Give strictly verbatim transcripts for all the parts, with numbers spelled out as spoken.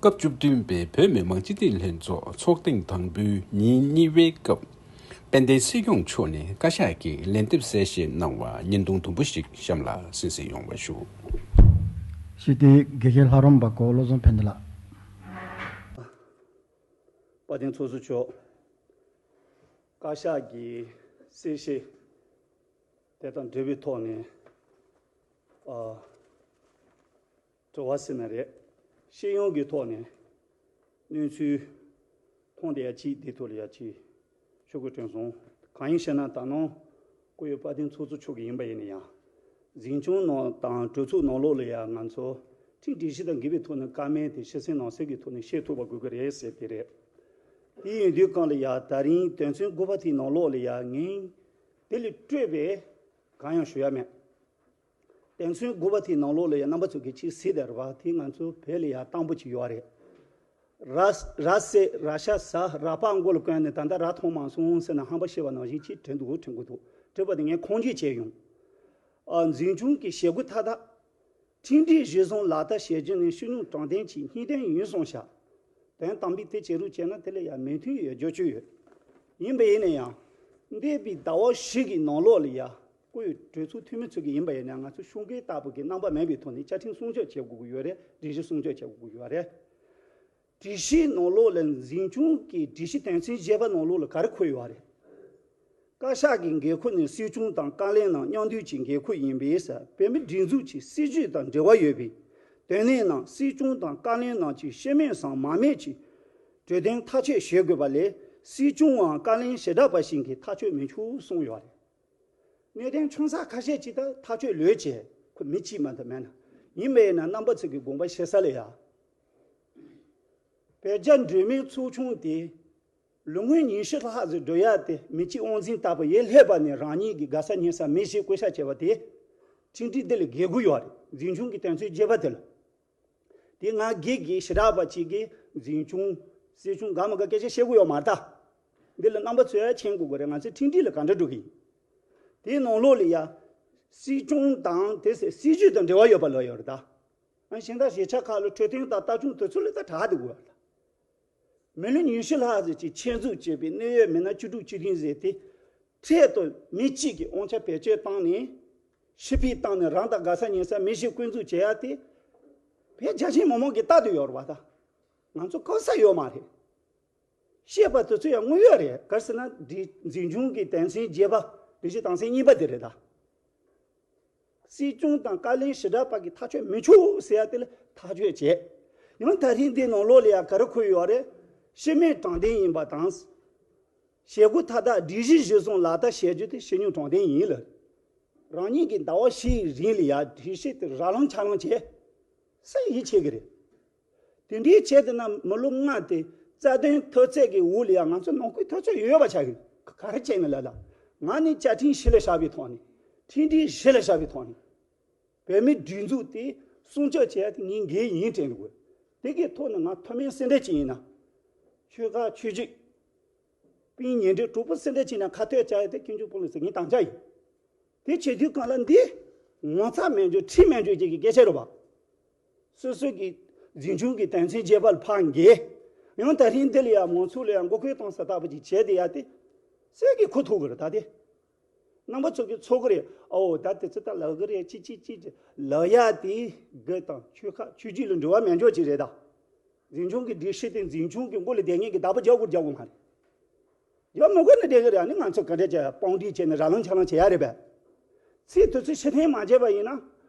སྐབས་བཅུ་བདུན་པའི་བོད་མི་མང་སྤྱི་འཐུས་ལྷན་ཚོགས་ཚོགས་ཐེངས་དང་པོའི་ཉིན་གཉིས་པའི་སྐབས། དཔལ་ལྡན་སྲིད་སྐྱོང་མཆོག་ནས་བཀའ་ཤག་གི་ལན་འདེབས་གསལ་བཤད་གནང་བ་བརྙན་ཐུང་དུམ་བུ་ཞིག་གཤམ་ལ་གསན་གཟིགས་ཡོང་བ་ཞུ། ཞུ་སྟེ་དགེ་བཤེས་ལྷ་རམས་པ་གོ་བློ་བཟང་ཕན་བདེ་ལགས། དཔལ་ལྡན་ཚོགས་གཙོ་མཆོག་བཀའ་ཤག་གི་གསལ་བཤད་དེ་དང་འབྲེལ་བའི་ཐོག་ནས། ཨ། དྲི་བ་ཟེར་ན་རེད། སྤྱི་ཡོངས་ཀྱི་ཐོག་ནས་གནས་ཚུལ་མཐོང་བསྡད་ཡ་གཅིག་དེ་ཐོག་ལ་ཡ་གཅིག་ཞུ་དགོས་དྲན་སོང་། གང་ཡིན་ཞེ་ན། ད་ནངས་སྐུ་ཡོད་དཔལ་ལྡན་ཚོགས་གཙོ་མཆོག་གིས་ཡིན་པ་ཡིན་ན་ཡང་། འཛིན་སྐྱོང་ནང་དང་གྲོས་ཚོགས་ནང་ལོགས་ལ་ཡ་ང་ཚོ་ཁྲིམས་སྒྲིག་གཞི་དང་འགལ་བའི་ཐོག་ནས་བཀའ་མོལ་དེ་ཕྱི་གསལ་ནང་གསལ་གྱི་ཐོག་ནས་བཤད་ཐུབ་པ་དགོས་ཀྱི་རེད་ཟེར་དེ་རེད། དེ་ཡིན་དུས་གང་ལ་ཡ་ད་རིང་དོན་ཚན་དགུ་པ་དེའི་ནང་ལོགས་ལ་ཡ་ངས་དེ་ལས་སྤྲོས་པའི་གང་ཡང་ཞུ་ཡ་མེད། དོན་ཚན་དགུ་པ་དེའི་ནང་ལོགས་ལ་ཡང་རྣམ་པ་ཚོ་གིས་ཅིག་གཟིགས་བསྡད་རེད་བ། དེ་ང་ཚོ་བོད་ལ་ཡང་དང་པོ་ཅིག་ཡོད་རེད། ར་ར་བསད་ར་ཤ་ཟ་ར་ཕག་མགོ་ལ་གོན་ནས་ད་ལྟ་ར་མཐོང་མ་སོང་ཟེར་ན་ཧམ་པ་བཤད་པ་ནང་བཞིན་ཅིག་དྲན་འདུག་དྲན་གི་འདུག་དྲན་པ་དེ་ངས་ཁུངས་སྐྱེལ་བྱས་ཡོང་། ཨ། འཛིན་སྐྱོང་གི་བྱེད་སྒོ་མཐའ་དག་ཁྲིམས་སྒྲིག་གཞིར་བཟུང་ལག་བསྟར་བྱེད་རྒྱུ་ནི་ཕྱི་ནང་དྲང་བདེན་གྱི་སྙིང་དོན་ཡིན་གསུངས་ཤག་དོན་དམ་པའི་དེ་བྱེད་རོགས་བྱས་ན་དེ་ལ་ཡང་མོས་མཐུན་ཡོད་རྒྱུ་ཅི་ཡོད། ཡིན་པ་ཡིན་ན་ཡང་འདས་པའི་ཟླ་བ་བཞི་གི་ནང་ལོགས་ལ་ཡ། སྐུ་ཡི་གྲོས་ཚོགས་འཐུས་མི་ཚོ་གིས་ཡིན་པ་ཡིན་ན་ང་ཚོ་ཤོག་འགན་ལྟ་བུ་གི་རྣམ་པ་མེད་པའི་ཐོག་ནས་བཅའ་ཁྲིམས་སྲུང་སྐྱོབ་བྱེད་དགོས་ཀྱི་ཡོད་རེད། སྒྲིག་གཞི་སྲུང་སྐྱོབ་བྱེད་དགོས་ཀྱི་ཡོད་རེད། སྒྲིག་གཞིའི་ནང་ལོགས་ལ་འཛིན་སྐྱོང་གི་སྒྲིག་གཞི་དོན་ཚན་བརྒྱད་པ་ནང་ལོགས་ལ་ག་རེ་འཁོད་ཡོད་རེད། བཀའ་ཤག་གི་འགན་ཁུར་ནི་སྲིད་སྐྱོང་དང་བཀའ་བློན་རྣམས་མཉམ་འདུས་ཀྱི་འགན་ཁུར་ཡིན་པས། བོད་མིའི་སྒྲིག་འཛུགས་ཀྱི་སྲིད་བྱུས་དང་འབྲེལ་བ་ཡོད་པའི་དོན་གནད་རྣམས་སྲིད་སྐྱོང་དང་བཀའ་བློན་རྣམས་ཀྱིས་ཤི་རྨས་སམ་མ་རྨས་ཀྱི་གྲོས་དོན་ཐག་གཅོད་བྱེད་དགོས་པ་ལས། སྲིད་སྐྱོང་འམ་བཀའ་བློན་ཞི་དྲག་པ་ཞིག་གིས་ཐག་གཅོད་མི་ཆོག་གསུངས་ཡོད་རེད། གནད་དོན་ཆུང་ས་ཁ་ཤས་ཅིག་ད་ཐག་གཅོད་ལོས་བྱས། ཁོ་མི་གཅིག་མ་གཏོགས་མེད་ན། ཡིན་པས་ན་རྣམ་པ་ཚོ་གི་དགོངས་པ་བཞེས་ས་ལ་ཡ། བོད་རྒྱ་འབྲེལ་མོལ་ཚོགས་ཆུང་དེ་ལོ་ངོ་ཉི་ཤུ་ལྷག་ཙམ་འགྲོ་ཡ་དེ། མི་གཅིག་དབང་འཛིན་ལྟ་བུ་ཡར་སླེབས་པ་ནས་རང་ཉིད་ཀྱི་དགའ་ས་ཉེ་ས་མི་ཞིག་བསྐོ་བཞག་བྱས་པ་དེ། ཁྲིམས་སྒྲིག་འདི་ལ་འགལ་དགོས་ཡོད་རེད། འཛིན་སྐྱོང་གི་དོན་ཚན་བརྒྱད་པ་དེ་ལ། དེ་ང་སྒེར་གྱི་ཞི་དྲག་པ་གཅིག་གིས་འཛིན་སྐྱོང་སྲིད་སྐྱོང་དགའ་མ་དགའ་སྐད་ཆ་བཤད་དགོས་ཡོད་མ་རེད་ད། འདི་ལ་རྣམ་པ་ཚོས་མཁྱེན་དགོས་ཀྱི་རེད། ང་ཚོས་ཁྲིམས་སྒྲིག་ལ་ག་འདྲ་འགྲོ་གི་ཡིན། དེའི་ནང་ལོགས་ལ་ཡ། སྲིད་སྐྱོང་དང་དེ་སྲིད་སྲིད་བྱུས་དང་འབྲེལ་བ་ཡོད་པ་ལོས་ཡོད་རེད་ད། ཨ། གཞན་དག་གཞིས་ཆགས་ཁག་ལ་འཕྲོད་བསྟེན་དང་ལྟ་སྐྱོང་དེ་ཚོ་ལ་ད་དྲག་བསྡད་དགོས་པ་རེད་ད། མི་ལོ་ཉི་ཤུ་ལྷག་ཙམ་གྱི་ཆེད་འཛུགས་བྱས་པའི་གནད་ཡོད་མི་སྣ་བཅུ་དྲུག་བཅུ་བདུན་ཟེར་དེ། འཕྲལ་དུ་མི་གཅིག་གིས་དབང་ཆ་བེད་སྤྱོད་བཏང་ནས། ཕྱིར་འཕུར་བཏང་ནས་རང་དང་དགའ་ས་ཉེ་ས་མི་ཞིག་བསྐོ་འཛུགས་བྱེད་ཡ་དེ། བོད་རྒྱ་ཆེ་མི་མང་གིས་ལྟ་དུ་ཡོད་རེད་པ་ད། ང་ཚོ་བཀག་ས་ཡོད་མ་རེད། བཤད་པ་དེ་ཚོ་ཡང་དངོས་ཡོད་རེད། ག་རེ་ཟེར་ན་འདི་འཛིན་སྐྱོང་གི་དོན་ཚན་བརྒྱད་པ། སྒྲིག་གཞི་དོན་ཚན་གཉིས་པ་དེ་རེད་ད། སྲིད་སྐྱོང་དང་བཀའ་བློན་ཞི་དྲག་པ་གིས་ཐག་གཅོད་མི་ཆོག་ཟེར་ཡ་དེ་ལ་ཐག་གཅོད་བྱས། ཡང་ད་རིང་འདི་ནང་ལོགས་ལ་ཡང་ག་རེ་འཁོད་ཡོད་རེད། ཕྱི་མི་དྲང་བདེན་ཡིན་པ་དང་། བྱེད་སྒོ་མཐའ་དག་སྒྲིག་གཞི་གཞིར་བཟུང་ལག་བསྟར་བྱེད་རྒྱུ་དེ་ཕྱི་ནང་དྲང་བདེན་ཡིན་ལ། རང་ཉིད་ཀྱི་ཟླ་བ་བཞིའི་རིང་ལ་ཡང་སྒྲིག་གཞི་དེ་ར་ལངས་ཆ་ལངས་བྱས། སུས་ཡིད་ཆེས་ཀྱི་རེད། དེ་འདྲའི་བྱས་ཏེ་ན་མི་ལོ་ལྔ་དེ་རྩ་དོན་འཐབ་རྩོད་ཀྱི་འོག་ལ་ཡང་ང་ཚོ་ནང་ཁུལ་འཐབ་རྩོད་ཡོད་པ་ཆགས་ཀྱི། ག་རེ་བྱས་ནས་ལབ་ན། ང་ནི་བཅའ་ཁྲིམས་གཞི་ལ་བཞག་པའི་ཐོག་ནས། ཁྲིམས་སྒྲིག་གཞི་ལ་བཞག་པའི་ཐོག་ནས། བོད་མིའི་སྒྲིག་འཛུགས་དེ་སྲུང་སྐྱོབ་བྱེད་ཡ་དེ་ངའི་འགན་ཡིན་དྲན་དགོས། དེ་གའི་ཐོག་ནས་ང་མཐོ་དམན་སེ་འབྲས་ཅིག་ཡིན་ན། ཆོལ་ཁ་ཆོས་བརྒྱུད། སྤུན་ཉེ་འབྲེལ་གྲོགས་པོ་སེ་འབྲས་ཅིག་ཡིན་ན་ཁ་གཏད་བཅག་ཡ་དེ་དཀོན་མཆོག་དཔོན་སློབ་ཟེར་ངའི་དམ་བཅའ་ཡིན། དེ་བྱེད་དུས་གང་ལ་འདི་ངོ་ཚ་མེད་འཇོག་ཁྲིམས་མེད་འཇོག་ཅིག་གི་སྐད་ཆ་རེད་པ། སོ་སོ་གི་འཛིན་སྐྱོང་གི་དོན་ཚན་བརྒྱད་པ་ལ་ཕར་འགེལ། ཡང་ད་རིང་འདི་ལ་ཡང་མང་ཚོགས་ལ་ཡང་མགོ་སྐོར་གཏོང་ས་ལྟ་བུ་ཅིག་བྱས་ཏེ་ཡ་དེ། སད་ཀྱི་ཁུ་ཐུག་གི་རེད་ད་དེ། རྣམ་པ་ཚོ་གི་ཚོགས་ཀྱི་རེད། ཨོ་ད་དེ་ཚོ་ད་ལབ་གི་རེད། ཅི་ཅི་ཅི་ཅི་ལབ་ཡ་དེ་དགེ་དང་ཆོལ་ཁ་ཆོས་བརྒྱུད་ལ་འབྲེལ་བ་མེད་འཇོག་ཅིག་རེད་ད། འཛིན་སྐྱོང་གི་སྒྲིག་གཞི་དེ་འཛིན་སྐྱོང་གི་མགོ་ལ་བསྡད་མཁན་གྱི་བདག་པོ་རྒྱག་དགོས་རྒྱག་དགོས་མ་རེད། ཡང་མི་དགོས་ན་བསྡད་ཀྱི་རེད། ཨ་ནི་ང་ཚོ་ག་འདྲ་བྱས་དཔུང་སྒྲིག་བྱས་ནས་ར་ལངས་ཆ་ལངས་བྱེད་ཡ་རེད་པས། ཚིག་དེ་ཚོ་ཕྱིར་འཐེན་མ་བྱས་པ་ཡིན་ན།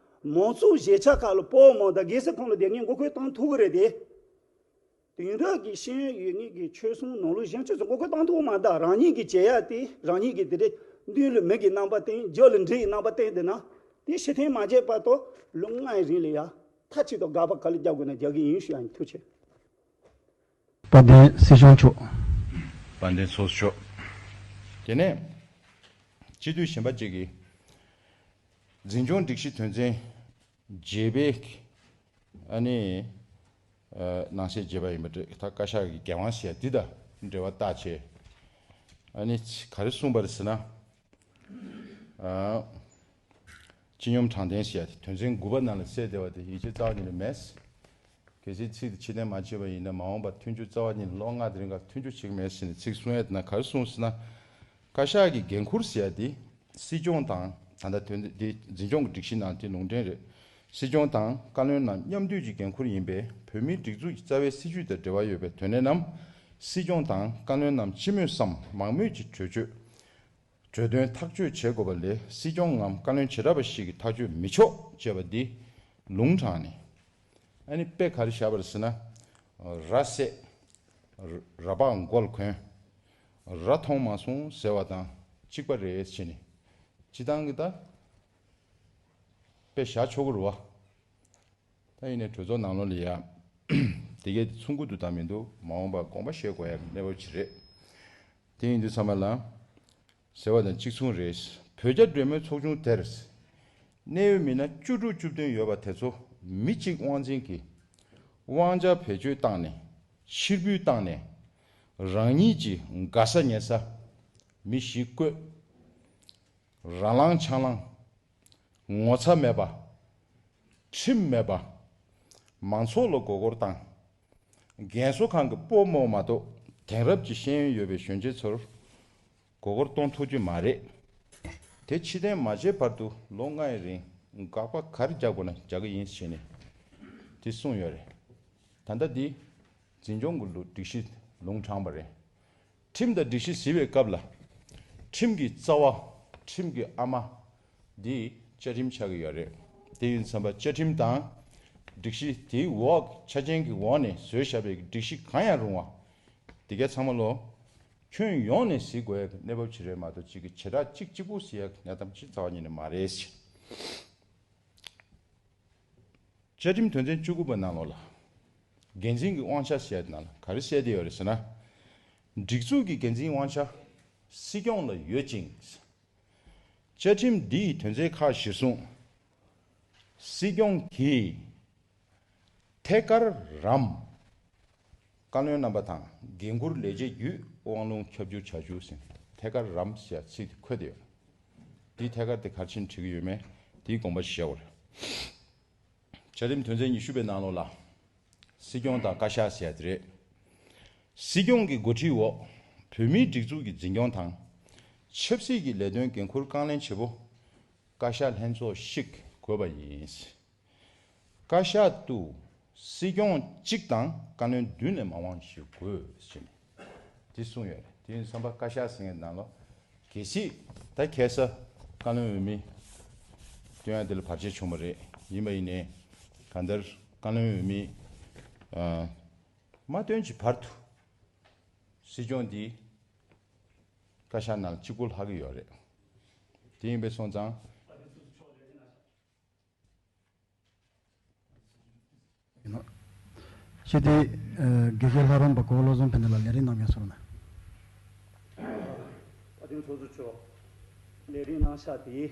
མང་གཙོའི་གཞིས་ཆགས་ཁག་ལ་དཔའ་བོ་མང་དང་རྒྱལ་སྲིད་ཁོངས་ལ་བསྡད་མཁན་མགོ་སྐོར་བཏང་ཐུབ་ཀྱི་རེད་དེ། དེང་རབས་ཀྱི་ཤེས་ཡོན་ཡོད་མཁན་གྱི་ཆོལ་གསུམ་ནང་ལོགས་གཞན་ཆོས་ཚོ་མགོ་སྐོར་བཏང་ཐུབ་མ་གཏོགས། རང་ཉིད་ཀྱིས་བྱེད་ཡ་དེ་རང་ཉིད་ཀྱིས་དེ་འདྲའི་མདུན་ལ་མིག་གི་རྣམ་པ་བསྟན། རྒྱབ་ལ་འབྲས་ཀྱི་རྣམ་པ་བསྟན་བསྡད་ན། དེ་ཕྱིར་འཐེན་མ་བྱས་བར་དུ་ལོ་ལྔའི་རིང་ལ་ཡ་མཐའ་གཅིག་ཏུ་དགག་པ་ག་ལ་རྒྱག་དགོས་ན་རྒྱག་གི་ཡིན་ཞུ་ཡ་ཡིན། ཐུགས་རྗེ་ཆེ། དཔལ་ལྡན་སྲིད་སྐྱོང་མཆོག་དཔལ་ལྡན་ཚོགས་གཙོ་མཆོག་དེ་ནས་སྤྱི་འཐུས་གཞན་པ་གཅིག་གིས་འཛིན་སྐྱོང་སྒྲིག་གཞི་དོན་ཚན་བརྒྱད་པའི་ཨ་ནི་ཨ་ནང་གསེས་བརྒྱད་པ་ཡིན་པ་རེད། ད་བཀའ་ཤག་གི་འགན་དབང་ཟེར་ཡ་འདི་དང་འབྲེལ་བ་བཏགས་བྱས། ཨ་ནི་ག་རེ་གསུངས་པ་རེད་ཟེར་ན། ཨ་སྤྱི་སྙོམས་དྲང་བདེན་ཟེར་ཡ་དེ་དོན་ཚན་དགུ་པ་ནང་ལ་གསལ་བསྡད་པ་དེ་ཡིད་ཆེས་རྩ་བ་ཉིད་ནས་མེད། གལ་སྲིད་ཚིག་དེ་ཕྱིར་འཐེན་མ་བྱས་པ་ཡིན་ན། མ་འོངས་པར་མཐུན་འགྱུར་རྩ་བ་ཉིད་ནས་ལོ་ལྔ་དེ་རིང་ག་མཐུན་འགྱུར་བྱེད་ཀྱི་མེད་ཟེར་ནས་ཚིག་གསུང་ཡས་དེ་ན་ག་རེ་གསུངས་ཟེར་ན། བཀའ་ཤག་གི་འགན་ཁུར་ཟེར་ཡ་དེ་སྲིད་སྐྱོང་དང་། ད་ལྟ་དོན་དེ་འཛིན་སྐྱོང་གི་སྒྲིག་གཞི་ནང་དེ་ལུང་འདྲེན་རེད། སྲིད་སྐྱོང་དང་བཀའ་བློན་རྣམས་མཉམ་འདུས་ཀྱི་འགན་ཁུར་ཡིན་པས། བོད་མིའི་སྒྲིག་འཛུགས་ཀྱི་རྩ་བའི་སྲིད་བྱུས་དང་འབྲེལ་བ་ཡོད་པའི་དོན་གནད་རྣམས་སྲིད་སྐྱོང་དང་བཀའ་བློན་རྣམས་སྤྱི་མོས་སམ་མང་མོས་ཀྱི་གྲོས་ཆོད། གྲོས་དོན་ཐག་གཅོད་བྱེད་དགོས་པ་ལས། སྲིད་སྐྱོང་ངམ་བཀའ་བློན་བྱེ་བྲག་པ་ཞིག་གིས་ཐག་གཅོད་མི་ཆོག་ཅེས་པ་འདི་ལུང་དྲངས་ནས། ཨ་ནི་དཔེ་ག་རེ་བཞག་པ་རེད་ཟེར་ན། ར་བསད། ར་ལྤགས་མགོ་ལ་གོན། ར་མཐོང་མ་སོང་ཟེར་བ་དང་གཅིག་པ་རེད་ཟེར་ནས། སྤྱི་བཏང་གི་ད་དཔེ་བཞག་ཆོག་གི་རེད་བ། ད་ཡིན་ནའི་གྲོས་ཚོགས་ནང་ལོགས་ལ་ཡ་དེ་གས་དེ་ཚུགས་ཀྱི་འདུག་དང་མི་འདུག་མ་འོངས་པར་དགོངས་པ་བཞེས་དགོས་ཡ་གི་གནས་བབ་ཅིག་རེད། དེ་ཡིན་དུས་ཚང་མ་ལ་ཟེར་བ་དང་གཅིག་མཚུངས་རེད། བོད་རྒྱ་འབྲེལ་མོལ་ཚོགས་ཆུང་དེར་གནད་ཡོད་མི་སྣ་བཅུ་དྲུག་བཅུ་བདུན་ཡོད་པ་དེ་ཚོ་མི་གཅིག་དབང་འཛིན་གྱིས་དབང་ཆ་བེད་སྤྱོད་བཏང་ནས། ཕྱིར་འབུད་བཏང་ནས། རང་ཉིད་ཀྱི་དགའ་ས་ཉེ་ས་མི་ཞིག་བསྐོས། རང་ལངས་ཆང་ལངས། ངོ་ཚ་མེད་པ། ཁྲིམས་མེད་པ། མང་ཚོགས་ལ་མགོ་སྐོར་བཏང་། རྒན་གསོ་ཁང་གི་སྤོ་རྨོ་མ་གཏོགས་དེང་རབས་ཀྱི་ཤེས་ཡོན་ཡོད་པའི་གཞོན་སྐྱེས་ཚོར་མགོ་སྐོར་གཏོང་ཐུབ་ཀྱི་མ་རེད། དེ་ཕྱིར་འཐེན་མ་བྱས་བར་དུ་ལོ་ལྔ་ཡི་རིང་དགག་པ་ག་རེ་རྒྱག་དགོས་ན་རྒྱག་གི་ཡིན་ཞེས་ནས་དེ་གསུངས་ཡོད་རེད། ད་ལྟ་འདི་འཛིན་སྐྱོང་གི་ལུ་སྒྲིག་གཞི་ལུང་དྲངས་པ་རེད། ཁྲིམས་དང་སྒྲིག་གཞི་གཟིགས་པའི་སྐབས་ལ། ཁྲིམས་ཀྱི་རྩ་བ། ཁྲིམས་ཀྱི་ཨ་མ། འདི་བཅའ་ཁྲིམས་ཆགས་ཀྱི་ཡོད་རེད། དེ་ཡིན་ཙམ་པ་བཅའ་ཁྲིམས་དང་། སྒྲིག་གཞི་དེའི་འོག་ཆ་རྐྱེན་གྱི་འོག་ནས་བཟོས་བཞག་པའི་སྒྲིག་གཞི་གང་ཡང་རུང་བ། དེ་གའི་ཚང་མ་ལོ། ཁྱོན་ཡོངས་ནས་གཟིགས་དགོས་ཡ་གི་གནས་བབ་ཅིག་རེད་མ་གཏོགས་གཅིག་གི་བྱེ་བྲག་གཅིག་གཅིག་པུ་གཟིགས་ཡ་གི་གནས་སྟངས་ཅིག་རྩ་བ་ཉིད་ནས་མ་རེད། བཅའ་ཁྲིམས་དོན་ཚན་བཅུ་དགུ་པ་ནང་ལོགས་ལ། འགན་འཛིན་གྱི་དབང་ཆ་ཟེར་ཡ་དེ་ནང་ལ་ག་རེ་གསལ་བསྡད་ཡོད་རེད་ཟེར་ན། སྒྲིག་འཛུགས་ཀྱི་འགན་འཛིན་དབང་ཆ་སྲིད་སྐྱོང་ལ་ཡོད་ཅིང་། བཅའ་ཁྲིམས་འདིའི་དོན་ཚན་ཁག་གཞིར་བཟུང་། སྲིད་སྐྱོང་གིས་ཐད་ཀར་རམ། བཀའ་བློན་རྣམ་པ་དང་འགན་འཁུར་ལས་བྱེད་བརྒྱུད་དབང་ལུང་ཁྱབ་བསྒྱུར་བྱ་རྒྱུ་ཟེར། ཐད་ཀར་རམ་ཟེར་ཚིག་དེ་འཁོད་དེ་ཡོད། འདིའི་ཐད་ཀར་དེ་ག་རེ་བྱས་ནས་བྲིས་ཀྱི་ཡོད་མེད་དེའི་དགོངས་པ་བཞེས་དགོས་རེད། བཅའ་ཁྲིམས་དོན་ཚན་ཉི་ཤུ་པའི་ནང་ལོགས་ལ། སྲིད་སྐྱོང་དང་བཀའ་ཤག་ཟེར་ཡ་དེ་རེད། སྲིད་སྐྱོང་གི་འགོ་ཁྲིད་འོག་བོད་མིའི་སྒྲིག་འཛུགས་ཀྱི་འཛིན་སྐྱོང་དང་། ཆབ་སྲིད་ཀྱི་ལས་དོན་འགན་འཁུར་རྐང་ལེན་བྱེད་པོ། བཀའ་ཤག་ལྷན་ཚོགས་ཤིག་དགོས་པ་ཡིན། བཀའ་ཤག་ཏུ་སྲིད་སྐྱོང་གཅིག་དང་བཀའ་བློན་བདུན་ལས་མང་བ་ཞིག་དགོས་ཞེས་ནས་དེ་གསུངས་ཡོད་རེད། དེ་ཡིན་ཙམ་པ་བཀའ་ཤག་ཟེར་མཁན་ནང་ལ་གལ་སྲིད་ད་ཁ་སང་བཀའ་བློན་འོས་མི་བཏོན་ཡ་དེ་ལ་བར་ཆད་བྱུང་བ་རེད། ཡིན་པ་ཡིན་ནའི་གང་ལྟར་བཀའ་བློན་འོས་མི་ཨ་མ་བཏོན་གྱི་བར་དུ་སྲིད་སྐྱོང་འདི་བཀའ་ཤག་ནང་ལ་གཅིག་པུ་ལྷག་གི་ཡོད་རེད། དེ་ཡིན་པས་སོང་ཙང་། ཡིན་ནོ། ཞེས་དེ། ཨ། དགེ་བཤེས་ལྷ་རམས་པ་གོ་བོ་བློ་བཟང་ཕན་བདེ་ལགས་ལས་རིམ་གནང་མཁན་སོང་ན། བཀའ་དྲིན་ཚོགས་གཙོ་མཆོག་ལས་རིམ་གནང་ཤག་དེ།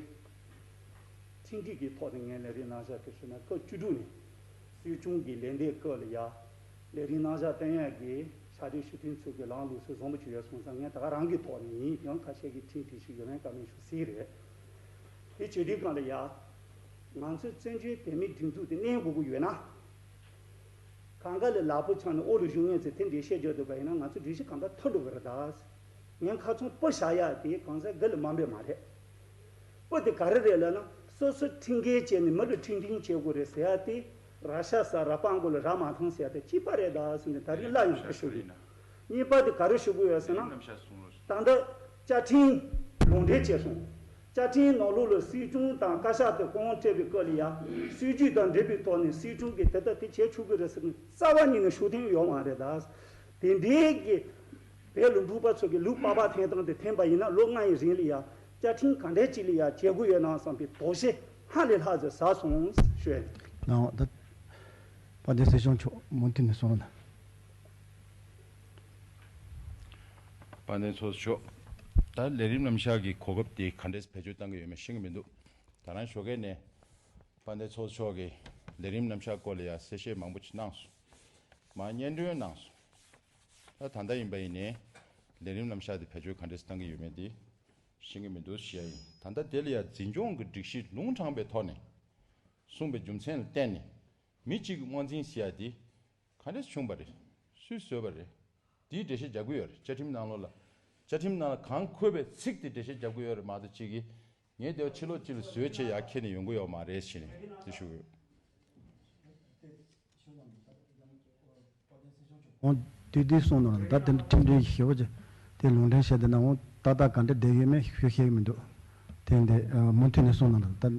ཁྲིམས་སྒྲིག་གི་ཐོག་ནས་ངས་ལས་རིམ་གནང་ཤག་དེ་ཞུ་ན། སྐབས་བཅུ་དྲུག་ནས་སྲིད་སྐྱོང་གི་ལས་འདས་སྐབས་ལ་ཡ་ལས་རིམ་གནང་ཤག་བསྟན་ཡག་གི་ཕྱག་སྦྲེལ་ཞུ་མཁན་ཚོ་གི་ལམ་ལུགས་སྲོལ་བཟང་པོ་ཅིག་ཡོད་སོང་ཙང་། ངས་ད་ག་རང་གི་ཐོག་ནས་ཡིན། ཡང་ཁ་ཤས་ཀྱིས་ཁྲིམས་སྒྲིག་ཞིག་ཡོད་མེད་བཀའ་མོལ་ཞུ་སྲིད་རེད། དེ་བྱེད་དུས་སྒང་ལ་ཡ། ང་ཚོའི་བཙན་བྱོལ་བོད་མིའི་སྒྲིག་འཛུགས་དེ་གནས་དགོས་ཀྱི་ཡོད་ན། གང་ག་ལ་ལག་པ་འཆང་ནས་འོག་ལ་བཞུགས་མཁན་ཚོས་དེ་འདྲའི་བཤད་རྒྱུ་འདུག་པ་ཡིན་ན། ང་ཚོ་སྒྲིག་གཞི་གང་ལྟར་མཐུན་འགྲོ་གི་རེད་ད། ངས་ཁ་ཚོན་དཔེ་བཞག་ཡག་དེ་གང་ཟག་སྒེར་ལ་དམའ་འབེབས་མ་རེད། དཔེ་དེ་ག་རེ་རེད་ལབ་ན། སོ་སོ་ཁྲིམས་འགལ་བྱས་ནས་མི་ལ་ཁྲིམས་མཐུན་བྱེད་དགོས་རེད་ཟེར་ཡག་དེ། ར་ཤ་ཟ་ར་སྤང་མགོ་ལ་ར་མ་འཐེན་ཟེར་ཡག་དེ་གཅིག་པ་རེད་ད་ཟེར་ནས་ད་རིང་སླར་ཡང་ཞུ་གི་ཡིན། གཉིས་པ་དེ་ག་རེ་ཞུ་གི་ཡོད་ཟེར་ན། ད་ལྟ་བཅའ་ཁྲིམས་ལུང་འདྲེན་བྱས་སོང་། བཅའ་ཁྲིམས་ནང་ལོགས་ལ་སྲིད་སྐྱོང་དང་བཀའ་ཤག་དེ་དབང་སྤྲད་པའི་སྐབས་ལ་ཡ། སྲིད་ཇུས་དང་འབྲེལ་བའི་ཐོག་ནས་སྲིད་སྐྱོང་གིས་དེ་ལྟ་དེ་བྱེད་ཆོག་གི་རེད་ཟེར་ནས་རྩ་བ་ཉིད་ནས་ཞུ་ཐེངས་ཡོད་མ་རེད་ད། དེ་འདྲའི་གི་བོད་ལ་འབྲུག་པ་ཚོ་གི་ལུག་པགས་པ་འཐེན་སྟངས་དེ་འཐེན་པ་ཡིན་ན། ལོ་ལྔ་ཡི་རིང་ལ་ཡ་བཅའ་ཁྲིམས་ག་འདྲའི་ཅིག་ལ་ཡ་བྱེད་དགོས་ཡོད་ན་བསམ་པའི་དོགས་གཞི་སྔར་ལས་ལྷག་ཙམ་ཟ་སོང་ཞུ་ཡ་ཡིན། ནའོ་ད། དཔལ་ལྡན་སྲིད་སྐྱོང་མཆོག་མུ་མཐུད་ནས་གསུང་རོགས་གནང་། དཔལ་ལྡན་ཚོགས་གཙོ་མཆོག་ད་ལས་རིམ་རྣམ་གཞག་གི་གོ་སྐབས་དེ་ག་འདྲས་བེད་སྤྱོད་གཏང་གི་ཡོད་མེད་ཤེས་ཀྱི་མི་འདུག་ད་རང་ཞོགས་ཀས་ནས་དཔལ་ལྡན་ཚོགས་གཙོ་མཆོག་གིས་ལས་རིམ་རྣམ་གཞག་སྐོར་ལ་ཡང་གསལ་བཤད་མང་པོ་ཅིག་གནང་སོང་། མར་སྙན་སྒྲོན་གནང་སོང་། ད་ད་ལྟ་ཡིན་པ་ཡིན་ནའི་ལས་རིམ་རྣམ་གཞག་དེ་བེད་སྤྱོད་ག་འདྲས་གཏང་གི་ཡོད་མེད་དེ་ཤེས་ཀྱི་མི་འདུག་ཞུ་ཡ་ཡིན། ད་ལྟ་དེ་ལ་ཡང་འཛིན་སྐྱོང་གི་སྒྲིག་གཞི་ལུང་དྲངས་པའི་ཐོག་ནས་གསུངས་པའི་རྒྱུ་མཚན་ལ་བརྟེན་ནས། མི་གཅིག་གི་དབང་འཛིན་ཟེར་ཡ་དེ་ ག་འདྲས་བྱུང་བ་རེད། སུས་བཟོས་པ་རེད། དེའི་འགྲེལ་བཤད་རྒྱག་གི་ཡོད་རེད། བཅའ་ཁྲིམས་ནང་ལོགས་ལ། བཅའ་ཁྲིམས་ནང་ལ་གང་འཁོད་པའི་ཚིག་དེ་འགྲེལ་བཤད་རྒྱག་གི་ཡོད་རེད་མ་གཏོགས་གཅིག་གིས་ངས་དེ་ཕྱི་ལོགས་གཅིག་ལ་བཟོས་བྱས་ཡར་འཁྱེར་ནས་ཡོང་གི་ཡོད་མ་རེད་ཟེར་ནས་དེ་ཞུ་གི་ཡོད། འོང་། དུས་དུས་གསུངས་ནོ་ད་དེ་འདྲ་ཁྲིམས་དོན་ཞེ་པོ་ཅིག་དེ་ལུང་འདྲེན་བྱས་དེ་ན་འོང་ཏག་ཏག་ག་འདྲ་བསྡད་ཡོད་མེད་ཞུ་ཤེས་ཀྱི་མི་འདུག་དེ་འདི་མུ་མཐུད་ནས་གསུངས་ནོ་ད། དཔལ་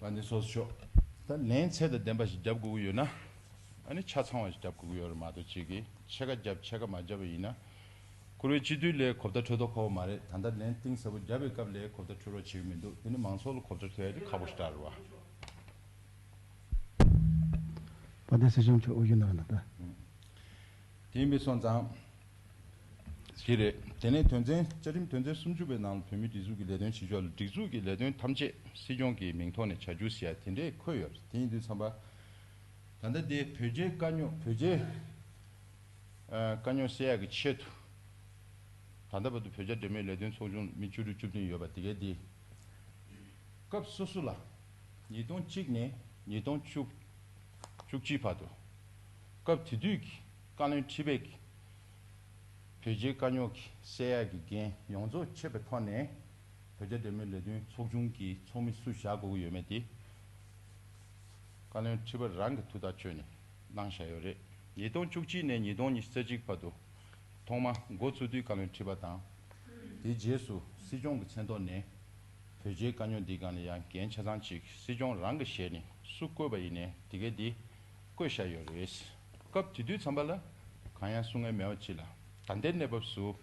ལྡན་ཚོགས་གཙོ་མཆོག་ད་ལན་ཚད་དང་ལྡན་པ་ཞིག་རྒྱབ་དགོས་ཀྱི་ཡོད་ན། ཨ་ནི་ཆ་ཚང་བ་ཞིག་རྒྱབ་དགོས་ཀྱི་ཡོད་རེད་མ་གཏོགས་གཅིག་གིས་ཕྱེད་ཀ་རྒྱབ་ཕྱེད་ཀ་མ་རྒྱབ་པ་ཡིན་ན། བཀུར་འོས་སྤྱི་འཐུས་ལས་གོ་བརྡ་འཕྲོད་དོ་ཁོ་བོ་མ་རེད། ད་ལྟ་ལན་གཏིང་ཟབ་པོ་རྒྱབ་པའི་སྐབས་ལས་གོ་བརྡ་འཕྲོད་རོགས་བྱེད་ཀྱི་མི་འདུག་དེ་ནི་མང་ཚོགས་ལ་གོ་བརྡ་འཕྲོད་ཡ་དེ་ཁག་པོ་ཞིག་རེད་བ། དཔལ་ལྡན་སྲིད་སྐྱོང་མཆོག་དབུ་བཞུགས་གནང་ན་ད། དེ་ཡིན་པའི་སོང་ཙང་། དེ་རེད། དེ་ནས་དོན་ཚན་བཅའ་ཁྲིམས་དོན་ཚན་སུམ་ཅུ་པའི་ནང་ལ་བོད་མིའི་སྒྲིག་འཛུགས་ཀྱི་ལས་དོན་བྱེད་ཕྱོགས་ལ་སྒྲིག་འཛུགས་ཀྱི་ལས་དོན་ཐམས་ཅད་སྲིད་སྐྱོང་གི་མིང་ཐོག་ནས་བྱ་རྒྱུ་ཟེར་ཡ་དེ་འདྲས་འཁོད་ཡོད་རེད། དེ་ཡིན་དུས་ཙམ་པ། ད་ལྟ་དེ་བོད་རྒྱའི་དཀའ་རྙོག་བོད་རྒྱའི་ཨ་དཀའ་རྙོག་སེལ་ཡག་གི་ཆེད་དུ། ད་ལྟ་བར་དུ་བོད་རྒྱ་འབྲེལ་མོལ་ལས་དོན་ཚོགས་ཆུང་མི་བཅུ་དྲུག་བཅུ་བདུན་ཡོད་པ་དེ་གའི་དེ། སྐབས་སོ་སོ་ལ། ཉིས་སྟོང་གཅིག་ནས་ཉིས་སྟོང་བཅུ། བཅུ་གཅིག་བར་དུ། སྐབས་དེ་དུས་ཀྱི་བཀའ་བློན་ཁྲི་པས་ཀྱིས། བོད་རྒྱའི་དཀའ་རྙོག་གི་སེལ་ཡག་གི་འགན་ཡོངས་རྫོགས་ཆད་པའི་ཐོག་ནས། བོད་རྒྱ་འབྲེལ་མོལ་ལས་དོན་ཚོགས་ཆུང་གི་ཚོགས་མི་སུ་བཞག་དགོས་ཀྱི་ཡོད་མེད་དེ། བཀའ་བློན་ཁྲི་པ་རང་གི་ཐུགས་ཐག་གཅོད་ནས་གནང་བཞག་ཡོད་རེད། ཉིས་སྟོང་བཅུ་གཅིག་ནས་ཉིས་སྟོང་ཉི་ཤུ་རྩ་གཅིག་བར་དུ། ཐོག་མ་འགོ་བཙུགས་དུས་བཀའ་བློན་ཁྲི་པ་དང་། དེའི་རྗེས་སུ་སྲིད་སྐྱོང་གི་མཚན་ཐོག་ནས། བོད་རྒྱའི་དཀའ་རྙོག་འདིའི་སྒང་ལ་ཡང་འགན་ཆ་ཚང་གཅིག་སྲིད་སྐྱོང་རང་གི་ཞལ་ནས་སུ་བསྐོས་པ་ཡིན་ནའི་དེ་གའི་འདི་བསྐོས་བཞག་ཡོད་རེད། སྐབས་དེ་དུས་ཙམ་པ་ལ་གང་ཡང་གསུང་མཁན་མེད་པ་ཅིག་ལ་ད་ལྟའི་གནས་བབས་སུ་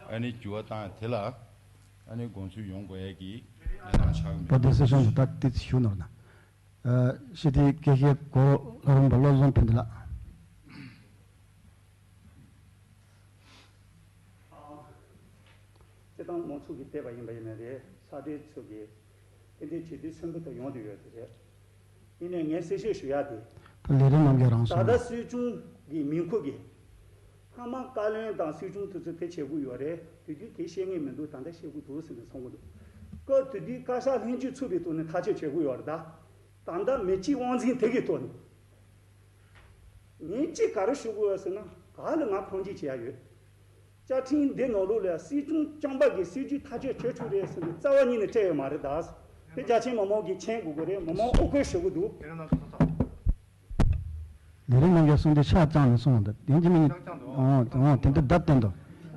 ཨ་ནི་འགྱུར་བ་བཏང་ཡ་དེ་ལ་ཨ་ནི་དགོངས་ཚུལ་ཡོང་དགོས་ཡ་གི་གནས་སྟངས་ཆགས་ཀྱི་མེད། བོད་དོན་སྲིད་སྐྱོང་གི་ད་ཏི་ཞུ་ནོར་ན། ཨ་ཤི་ཏི་སྐད་ཤེས་གོ་ལྷ་རམས་པ་བློ་བཟང་ཕན་བདེ་ལགས། སྤྱིར་བཏང་མང་ཚོགས་ཀྱིས་བལྟས་པ་ཡིན་པ་ཡིན་ན་རེད། ས་འབྲེལ་ཚོ་གིས་དེ་འདྲའི་བྱེད་དུས་སེམས་པ་ད་ཡོང་དུ་ཡོད་དེ་རེད། ཡིན་ནའི་ངས་གསལ་བཤད་ཞུ་ཡ་དེ། ད་ལས་རིམ་རྣམ་རྒྱལ་རང་ད་སོང་ལྟ་སྲིད་སྐྱོང་གི་མིང་ཁུར་གི། སྔ་མ་བཀའ་བློན་དང་སྲིད་སྐྱོང་དུས་ཚོད་དེ་བྱེད་དགོས་ཡོད་རེད། དེ་དུས་དེ་བཤད་ངེས་མི་འདུག་ད་ལྟ་བཤད་དགོས་འདུག་ཟེར་ནས་གསུང་གི་འདུག་སྐབས་དེ་དུས་བཀའ་ཤག་ལྷན་རྒྱས་ཚུད་པའི་ཐོག་ནས་ཐག་གཅོད་བྱེད་དགོས་ཡོད་རེད་ད། ད་ལྟ་མི་གཅིག་དབང་འཛིན་དེ་གི་ཐོག་ནས། ངས་གཅིག་ག་རེ་ཞུ་དགོས་ཟེར་ན་ག་ལ་ང་ཕངས་སྐྱེད་བྱེད་ཡ་ཡོད། བཅའ་ཁྲིམས་འདི་ནང་ལོགས་ལ་སྲིད་སྐྱོང་རྐྱང་པ་གིས་སྲིད་ཇུས་ཐག་གཅོད་བྱེད་ཆོག་རེད་ཟེར་ནས་རྩ་བ་ཉིད་ནས་སྤྲད་ཡོད་མ་རེད་ད། དེ་རྒྱ་ཆེའི་མི་མང་གིས་མཁྱེན་དགོས་ཀྱི་རེད། མི་མང་དབུ་བསྐོར་ཞུ་གི་འདུག་དེ་རིང་ནང་ཚོགས་ཚོགས། ལས་རིམ་རྣམ་རྒྱལ་གསུང་དེ་ཕྱག་བརྐྱངས་ནས་གསུངས་འདུག་དེ་འདི་མིན། ཨོ་ཨོ་དེ་འདྲ་བརྡ་བསྟན་འདུག་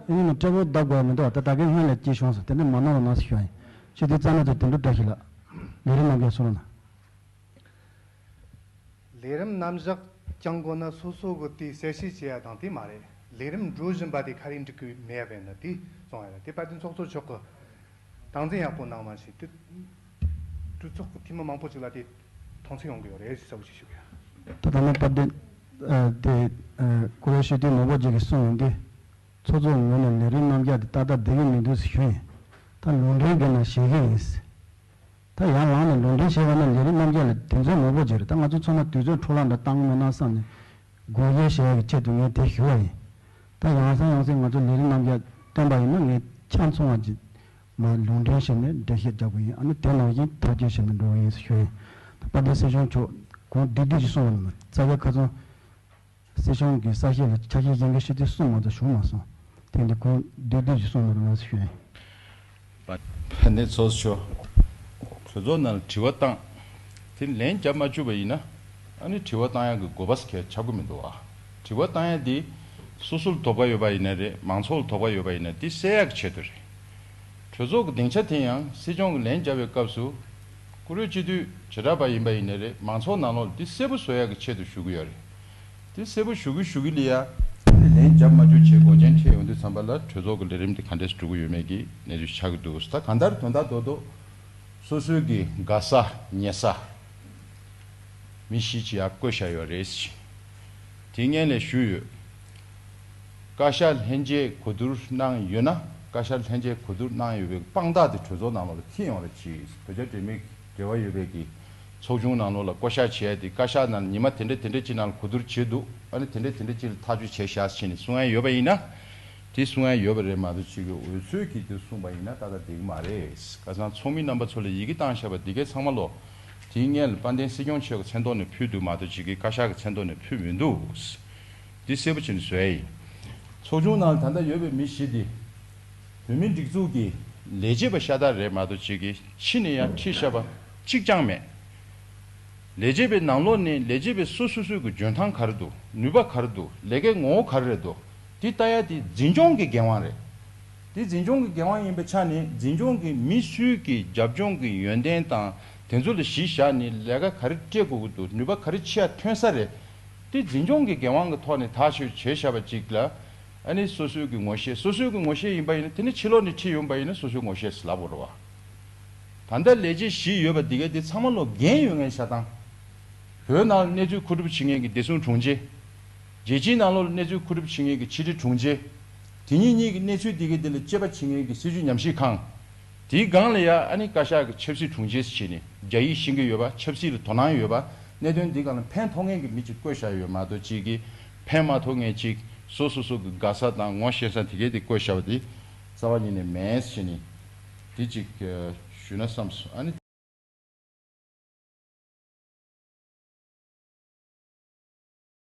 དེ་ནི་ནི་སྤྲད་པོ་བརྡ་དགོས་མི་འདུག་ད་ད་གའི་སྔོན་ལ་སྐྱེས་བྱུང་སོང་། དེ་འདྲ་མ་གནང་རོགས་གནང་ཞུ་ཡ་ཡིན། ཆུ་དེ་རྩ་ན་ཚོ་དེ་འདྲ་བཀྲ་ཤིས་ལགས། ལས་རིམ་རྣམ་རྒྱལ་གསུང་རོགས་གནང་། ལས་རིམ་རྣམ་གཞག་བསྐྱང་དགོས་ན་སོ་སོ་གི་དེ་གསལ་བཤད་བྱེད་ཡ་དང་དེ་མ་རེད། ལས་རིམ་འགྲོ་བཞིན་པ་དེ་ག་རེ་འགྲིག་གི་མེད་པས་ན་དེ་གསུང་ཡ་རེད། དེ་དཔལ་ལྡན་ཚོགས་གཙོ་མཆོག་གི་སྟངས་འཛིན་ཡག་པོ་གནང་མ་ཤེས་དུས། གྲོས་ཚོགས་ཀྱི་འཐུས་མི་མང་པོ་ཅིག་ལ་དེ་མཐོང་ཚུལ་ཡོང་གི་ཡོད་རེད་ཟེར་གསལ་པོ་ཞིག་ཞུ་གི་ཡོད། ད་ལྟ་ནི་དཔལ་ལྡན་ཨ་དེ་ཨ་བཀུར་འོས་སྤྱི་འཐུས་མང་པོ་ཅིག་གིས་གསུངས་ཡོང་དུས། ཚོགས་གཙོ་ངོས་ནས་ལས་རིམ་རྣམ་རྒྱལ་དེ་ཏག་ཏག་བསྡད་ཀྱི་མི་འདུག་ཟེར་ཞུས་ཡིན། ད་ལུང་འདྲེན་དགོས་ན་ཞུ་གི་ཡིན། ད་ཡར་ལངས་ནས་ལུང་འདྲེན་བྱས་པ་ན་ལས་རིམ་རྣམ་རྒྱལ་ལ་དུས་ཚོད་མང་པོ་ཅིག་རེད། ད་ང་ཚོ་ཚང་མ་དུས་ཚོད་འཕྲོ་བརླག་འདྲ་བཏང་གི་མེད་ན་བསམ་ནས་དགོས་ཡས་བྱེད་ཡ་གི་ཆེད་དུ་ངས་དེ་ཞུ་བ་ཡིན། ད་ཡང་སེ་ཡང་སེ་ང་ཚོ་ལས་རིམ་རྣམ་རྒྱལ་བཏོན་པ་ཡིན་ན་ངས་ཆ་ཚང་བ་ཅིག་མར་ལུང་འདྲེན་བྱས་ནས་འགྲེལ་བཤད་རྒྱག་དགོས་ཡིན། ཨ་ནི་དེ་ནང་བཞིན་ཐག་གཅོད་བྱས་ནས་འགྲོ་གི་ཡིན་ཞུ་ཡིན། ད་དཔལ་ལྡན་སྲིད་སྐྱོང་མཆོག་གོང་བསྡུས་བསྡུས་ཀྱིས་གསུངས་པ་ནང་རྩ་བའི་ཁ་སང་སྲིད་སྐྱོང་གི་གསལ་བཤད་ལ་ཆ་ཤས་གཞན་དགའ་ཤོས་དེ་གསུངས་མ་ཐུབ་བྱུང་མ་སོང་། དེ་འདི་གོང་བསྡུས་བསྡུས་ཀྱིས་གསུངས་མ་རུང་ངས་ཞུ་ཡིན། དཔལ་ལྡན་ཚོགས་གཙོ། གྲོས་ཚོགས་ནང་ལ་དྲི་བ་བཏང་། དེ་ལན་རྒྱབ་མ་བཅུག་པ་ཡིན་ན། ཨ་ནི་དྲི་བ་བཏང་ཡག་གི་དགོས་པ་ཁྱད་ཆགས་ཀྱི་མི་འདུག་ཨ། དྲི་བ་བཏང་ཡག་འདི། སོ་སོར་དོགས་པ་ཡོད་པ་ཡིན་ན་རེད། མང་ཚོགས་ལ་དོགས་པ་ཡོད་པ་ཡིན་ན་འདི་སེལ་ཡག་གི་ཆེད་དུ་རེད། གྲོས་ཚོགས་ཀྱི་སྡིངས་ཆ་དེ་ཡང་སྲིད་སྐྱོང་གི་ལན་བརྒྱབ་པའི་སྐབས་སུ། བཀུར་འོས་སྤྱི་འཐུས་བྱེ་བྲག་པ་ཡིན་པ་ཡིན་ན་རེད། མང་ཚོགས་ནང་ལོགས་ལ་འདི་གསལ་པོ་བཟོ་ཡག་གི་ཆེད་དུ་ཞུ་གི་ཡོད་རེད། དེ་གསལ་པོ་ཞུ་གི་ཞུ་གི་ལ་ཡ། ལན་རྒྱབ་མ་བཅུག་བྱས་འགོག་རྐྱེན་འཕྲད་ཡོང་དུས་ཙམ་པ་ལ་གྲོས་ཚོགས་ཀྱི་ལས་རིམ་དེ་ག་འདྲས་སུ་འགྲོ་གི་ཡོད་མེད་ཀྱི་གནས་ཚུལ་ཆགས་ཀྱི་འདུག་ད་གང་ལྟར་དོན་དག་རྡོག་རྡོག་སོ་སོའི་གི་དགའ་ས་ཉེ་ས་མི་བཞི་ཅིག་ཡར་བསྐོས་བཞག་ཡོད་རེད། དེ་སྔོན་ལ་ཞུས་ཡོད། བཀའ་ཤག་ལྷན་རྒྱས་གོ་བསྡུར་གནང་ཡོད་ན། བཀའ་ཤག་ལྷན་རྒྱས་གོ་བསྡུར་གནང་ཡོད་པའི་དཔང་རྟགས་དེ་གྲོས་ཚོགས་ནང་ལོགས་ལ་ཁྱེར་ཡོང་རོགས་གྱིས། བོད་རྒྱ་འབྲེལ་མོལ་འབྲེལ་བ་ཡོད་པའི་གི་ཚོགས་ཆུང་ནང་ལོགས་ལ་བསྐོ་བཞག་བྱས་ཏེ་བཀའ་ཤག་ནང་ཉི་མ་དེ་འདྲ་དེ་འདྲ་ཅིག་ནང་ལ་གོ་བསྡུར་བྱས་འདུག་ཨ་ནི་དེ་འདྲ་དེ་འདྲ་ཅིག་ལ་ཐག་གཅོད་བྱས་བཞག་ཟེར་ནས་གསུང་ཡ་ཡོད་པ་ཡིན་ན། དེ་གསུང་ཡ་ཡོད་པ་རེད་མ་གཏོགས་ཅིག་གི་འོལ་ཚོད་ཀྱིས་དེ་གསུངས་པ་ཡིན་ན་ཏག་ཏག་བསྡད་ཀྱི་མ་རེད། ཁ་སང་ཚོགས་མི་རྣམ་པ་ཚོ་ལ་ཡི་གེ་བཏང་བཞག་པ་འདི་གའི་ཚང་མ་ལོ། དེའི་སྔོན་ལ་དཔལ་ལྡན་སྲིད་སྐྱོང་མཆོག་གི་མཚན་ཐོག་ནས་ཕུལ་འདུག་མ་གཏོགས་ཅིག་གིས་བཀའ་ཤག་གི་མཚན་ཐོག་ནས་ཕུལ་མི་འདུག་འདི་གསལ་པོ་བྱས་ནས་བཟོས་ཡིན། ཚོགས་ཆུང་ནང་ལ་ད་ལྟ་ཡོད་པའི་མི་བཞི་འདི། བོད་མིའི་སྒྲིག་འཛུགས་ཀྱི་ལས་བྱེད་པ་ཤ་སྟག་རེད་མ་གཏོགས་ཅིག་གིས་ཕྱི་ནས་ཡང་ཁྲིད་བཞག་པ་གཅིག་ཀྱང་མེད། ལས་བྱེད་པའི་ནང་ལོགས་ནས་ལས་བྱེད་པའི་སོ་སོ་སོའི་གི་འཇོན་ཐང་ག་རེ་འདུག་ནུས་པ་ག་རེ་འདུག་ལས་ཀའི་ངོ་བོ་ག་རེ་རེད་འདུག་འདི་ལྟ་ཡ་དེ་འཛིན་སྐྱོང་གི་འགན་དབང་རེད། དེ་འཛིན་སྐྱོང་གི་འགན་དབང་ཡིན་པའི་ཆ་ནས་འཛིན་སྐྱོང་གི་མི་སུའི་གི་རྒྱབ་ལྗོངས་ཀྱི་ཡོན་ཏན་དང་དེ་ཚོ་ལ་གཞི་བཞག་ནས་ལས་ཀ་ག་རེ་སྤྲད་དགོས་ཀྱི་འདུག་ནུས་པ་ག་རེ་ཕྱི་ཡ་ཐོན་ས་རེད། དེ་འཛིན་སྐྱོང་གི་འགན་དབང་གི་ཐོག་ནས་ཐག་གཅོད་བྱས་བཞག་པ་ཅིག་ལ། ཨ་ནི་སོ་སོའི་གི་ངོ་ཤེས་སོ་སོའི་གི་ངོ་ཤེས་ཡིན་པ་ཡིན་ན་དེ་ནི་ཕྱི་ལོགས་ནས་ཁྲིད་ཡོང་པ་ཡིན་ན་སོ་སོའི་ངོ་ཤེས་ལབ་དགོས་རེད་བ། ད་ལྟ་ལས་བྱེད་བཞི་ཡོད་པ་འདི་གའི་དེ་ཚང་མ་ལོ་འགན་ཡོད་མཁན་ཤ་སྟག་བོད་ནང་གནས་ཚུལ་མཁོ་སྒྲུབ་བྱེད་མཁན་གྱི་བདེ་སྲུང་དྲུང་ཆེ། རྒྱལ་སྤྱིའི་ནང་ལོགས་ལ་གནས་ཚུལ་མཁོ་སྒྲུབ་བྱེད་མཁན་གྱི་ཕྱི་དྲིལ་དྲུང་ཆེ། དེ་གཉིས་གཉིས་ཀྱི་གནས་ཚུལ་འདི་གའི་དེ་ལ་དཔྱད་པ་བྱེད་མཁན་གྱི་སྲིད་བྱུས་ཉམས་ཞིབ་ཁང་། དེའི་སྒང་ལ་ཡ་ཨ་ནི་བཀའ་ཤག་གི་ཆབ་སྲིད་དྲུང་ཆེ་ཟེར་བྱས་ནས་རྒྱ་ཡིག་ཤེས་ཀྱི་ཡོད་པ་ཆབ་སྲིད་ལ་དོ་སྣང་ཡོད་པ་གནད་དོན་འདི་སྒང་ལ་ཕན་ཐོགས་མཁན་གྱི་མི་ཅིག་བསྐོས་བཞག་ཡོད་མ་གཏོགས་ཅིག་གིས་ཕན་མ་ཐོགས་མཁན་ཅིག་སོ་སོ་སོ་གི་དགའ་ས་དང་ངོ་ཤེས་ས་དེ་གའི་དེ་བསྐོས་བཞག་པ་དེ་རྩ་བ་ཉིད་ནས་མེད་ཟེར་བྱས་ནས་དེ་ཅིག་ཞུས་ན་བསམས་སོང་། ཨ་ནི་